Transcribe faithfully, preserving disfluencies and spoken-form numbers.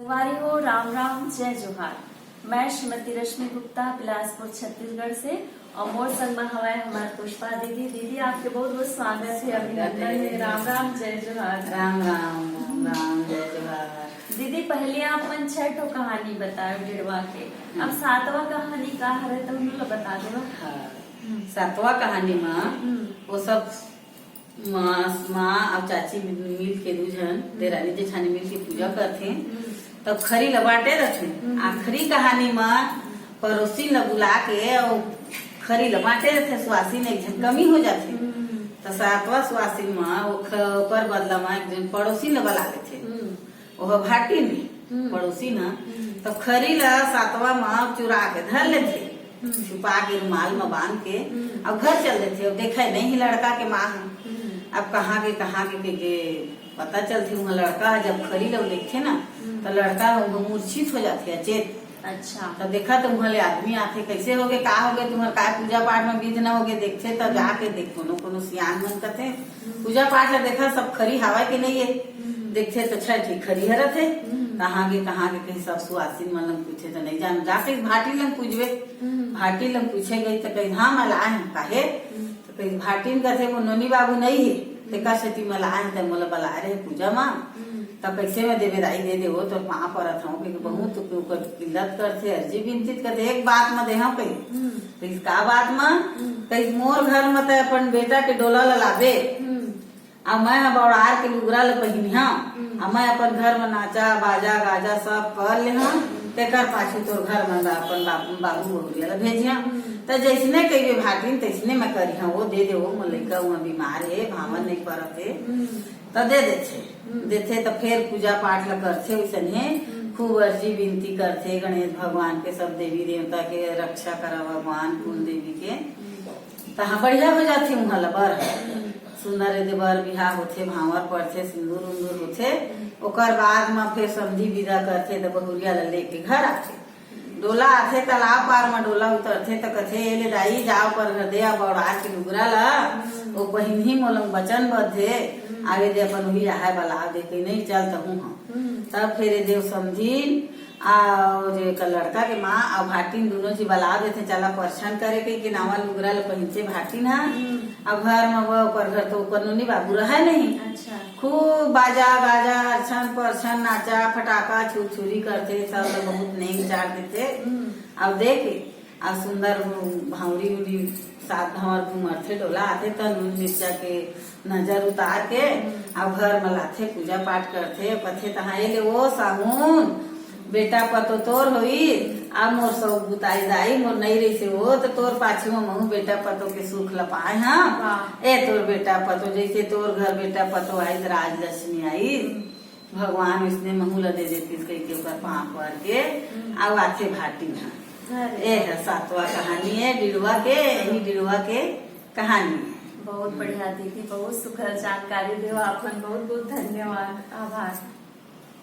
संगवारी हो, राम राम, जय जोहार। मैं श्रीमती रश्मि गुप्ता, बिलासपुर, छत्तीसगढ़ से, और मोर संग में हवय हमार पुष्पा दीदी। दीदी, आपके बहुत बहुत स्वागत है, अभिनंदन है। राम राम, जय जोहार। राम राम, राम राम, जय जोहार। दीदी, पहले आप मन छह ठो कहानी बताए डिड़वा के, अब हम्म। सातवां कहानी का हरे तो हम लोग बता देवा। हाँ। हम्म। सातवां कहानी में हम्म। वो सब माँ, माँ अउ चाची मिल के दू झन हम्म। देरानी जेठानी मिल के पूजा हम्म। करथे। हम्म। तब खरी ल बांटे रथे। हम्म। आखिरी कहानी म पड़ोसी ल बुला के अउ खरी ल बांटे रथे। सुवासिन एक झन कमी हो जाथे। हम्म। त सातवां सुवासिन म ओख-, ओकर बदला म एक झन पड़ोसी ल बला लेथे। हम्म। ओह भाटिन हम्म। पड़ोसी न हम्म। त खरी ल सातवां म चुरा के धर लेथे। हम्म। छुपा के रुमाल म बांध के हम्म। अब घर चल देथे। अब देखे नहीं लड़का के माँ ह। हम्म। अब कहाँ के, कहाँ के, के, के पता चलथे। उहाँ लड़का ह जब खरी ल देखथे ना, हम्म। त लड़का ह उहाँ मूर्छित हो जाथे, अचेत। अच्छा। त देखा त उहाँ ले आदमी आथे, "कैसे होगे, का होगे, तुम्हर का पूजा पाठ म विघ्न होगे?" देखथे त हम्म। जाके देख, कोनो कोनो सियान मन कथे, हम्म। "पूजा पाठ ल देखा, सब खरी हावय के नहीं हे?" हम्म। देखथे त छह ठी खरी हरत हे। हम्म। कहाँ गे, कहाँ गे, कहीं सब सुवासिन मन ल पूछे त नहीं जान, जाके भाटिन ल पूछबे। हम्म। भाटिन ल पूछे गई त कहीं, "हाँ, मैं लाए हूँ।" "काहे?" हम्म। त कहीं भाटिन कथे, "वो नोनी बाबू नहीं हे, हम्म। तेकर सेती मैं लाए हूँ, ते मोला बलाए रहे पूजा म।" हम्म। "त कैसे में देबे दाई, दे दे, वो तो पाँव परत हूँ, क्योंकि बहुत हम्म। ओकर किल्लत करथे, अर्जी बिनती करथे, एक बात म दे हूँ कहीं।" हम्म। कहीं, "का बात म?" हम्म। कहीं, "मोर घर म ते अपन बेटा के डोला ल लाबे।" हम्म। अउ मैं ह बौड़ार के लुगरा ल पहिनिहा, हम्म। अउ मैं अपन घर म नाचा, बाजा, गाजा सब कर लेहा, हम्म। तेकर पाछू तोर घर म ला अपन बाबू, बाबू बहुरिया ल भेजिहा। हम्म। त जइसने कहिबे भाटिन, तइसने मैं करिहा, वो दे दे, वो मोर लइका उहाँ बीमार हे, भावन हम्म। नहीं परत हे, हम्म। त दे देथे। हम्म। देथे त फेर पूजा पाठ ल करथे, वइसने हम्म। खूब अर्जी बिनती करथे, गणेश भगवान के, सब देवी देवता के रक्षा करा भगवान, कुल देवी के। हम्म। तहाँ बढ़िया हो जाथे उहाँ ल बर। हम्म। सुंदर एदे बर बिहाव होथे, भांवर पड़थे, सिंदूर उंदूर होथे। हम्म। ओकर बाद म फेर समधी बिदा करथे त बहुरिया ल लेके घर आथे। डोला आथे, तालाब पार म डोला उतरथे त कथे, "ए ले दाई, जा ओकर घर दे, अब बौड़ार के लुगरा ल, हम्म। ओ पहिनही मोला बचन बद्ध हे, हम्म। आगे दे अपन उही राहय बलाव दे, कहीं नहीं चल तहूँ ह।" हम्म। तब फेर एदे समधिन अउ जे एकर लड़का के माँ अउ भाटिन दूनों झी बला देथे, "चला परछन करे," कहिके नवा लुगरा ल पहिनथे भाटिन ह। हम्म। अब घर म वो ओकर घर तो ओकर नोनी बाबू रहय नहीं। अच्छा। खूब बाजा गाजा, अरछन परछन, नाचा फटाका, छुरछुरी करथे, सब ल बहुत नेंग चार देथे। हम्म। अब देख, अउ सुंदर भांवरी उरी सात भांवर घुमरथे, डोला आथे त नून मिर्चा के नजर उतार के, हम्म। अउ घर म लाथे, पूजा पाठ करथे, कथे, "तहाँ ए ले ओ साहुन, बेटा पतो तोर होई, आ मोर सौक बुताई दाई, मोर नई रहिसे ओ, त तोर पाछू म महू बेटा पतो के सुख ल पाए हंव। वाह। ए तोर बेटा पतो, जइसे तोर घर बेटा पतो आई, त राजलक्ष्मी आई।" हम्म। भगवान ओइसने महू ल दे देतिस कहिके ओकर पाँव पर के हम्म। अउ आथे भाटिन ह। अरे। ए ह सातवां कहानी ए डिड़वा के, इही डिड़वा के कहानी ए। बहुत हम्म। बढ़िया दीदी, बहुत सुघर जानकारी देवा आप मन, बहुत बहुत धन्यवाद, आभार।